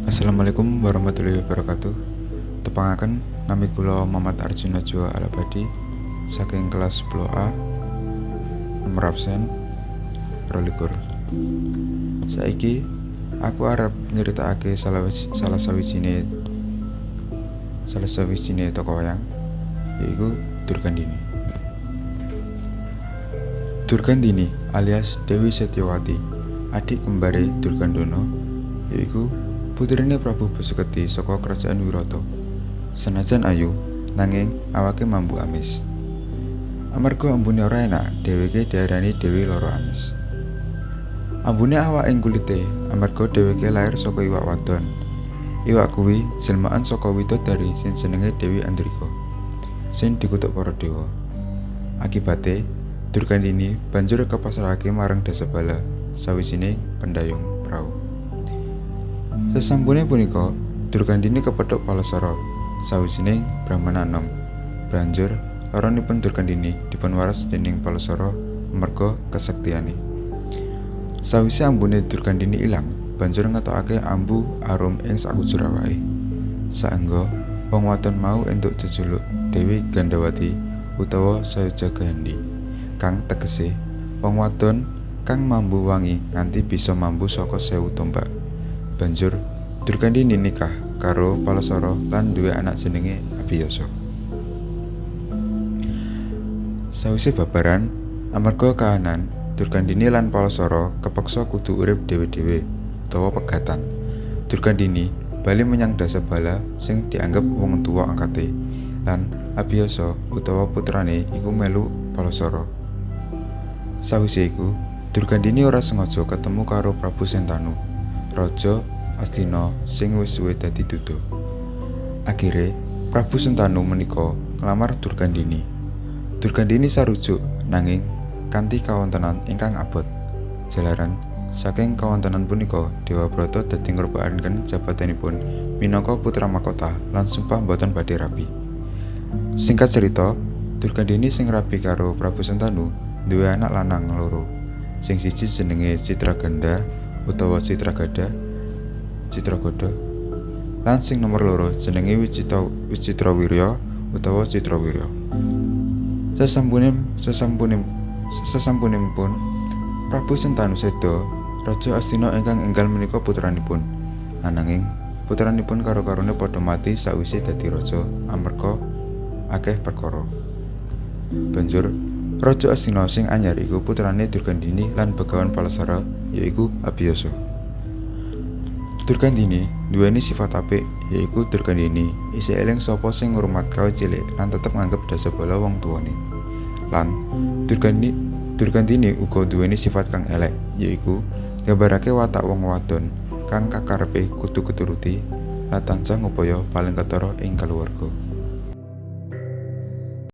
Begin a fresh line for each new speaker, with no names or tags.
Assalamualaikum warahmatullahi wabarakatuh. Tepangaken, nami kula Muhammad Arjuna Jua Alabadi saking kelas 10A nomor absen 22. Saiki aku arep nyeritakake salah sawijine tokoh wayang, yaiku Durgandini. Durgandini alias Dewi Setyawati, adik kembare Durgandana, yaiku putrine Prabu Basuketi saka Kerajaan Wirata. Senajan ayu, nanging awake mambu amis. Amarga ambune ora enak, dheweke diarani Dewi Loro Amis. Ambune awak ing kulite amarga dheweke lair saka iwak wadon. Iwak kuwi jelmaan saka widodari sing jenenge Dewi Andrika, sing dikutuk para dewa. Akibate, Durgandini banjur kepasrahake marang Dasabala, sawijining pendayung prau. Sasampune punika, Durgandini kepethuk Palasara, sawijining brahmana enom. Banjur laranipun Durgandini dipunwaras dening Palasara amarga kesektiyane. Sawise ambune Durgandini ilang, banjur ngetokake ambu arum ing sakujur awake. Saengga wong wadon mau entuk jejuluk Dewi Gandawati utawa Sayujagandhi, kang tegese wong wadon kang mambu wangi nganti bisa mambu saka 1000 tombak. Banjur Durgandini nikah karo Palasara lan duwe anak jenenge Abiyasa. Sawise babaran, amarga kahanan, Durgandini lan Palasara kepeksa kudu urip dhewe-dhewe utawa pegatan. Durgandini bali menyang Dasabala sing dianggep wong tuwa angkate, lan Abiyasa utawa putrane iku melu Palasara. Sawise iku, Durgandini ora sengaja ketemu karo Prabu Sentanu, raja Astina sing wis suwe dadi duda. Akhire, Prabu Sentanu menika nglamar Durgandini. Durgandini sarujuk nanging kanthi kawontenan ingkang abot. Jalaran saking kawontenan punika, Dewabrata dadi ngorbanken jabatanipun minangka putra makota lan sumpah boten badhe rabi. Singkat cerita, Durgandini sing rabi karo Prabu Sentanu duwe anak lanang loro. Sing siji jenenge Citraganda utawa Citragada, Citragoda, lan sing nomor loro jenenge Wicitrawirya utawa Citrawirya. Sasampunipun Prabu Sentanu seda, Raja Astina ingkang enggal menika putranipun. Ananging putranipun karo-karone padha mati sawise dadi raja amarga akeh perkara. Banjur Raja Astina sing anyar iku putrane Durgandini lan Begawan Palasara, yaiku Abiyasa. Durgandini nduweni sifat apik, yaiku Durgandini isih eling sapa sing ngrumat kawit cilik lan tetep nganggep Dasabala wong tuwane. Lan Durgandini uga nduweni sifat kang elek, yaiku nggambarake watak wong wadon kang kakarepe kudu keturuti lan tansah ngupaya paling ketara ing kaluwarga.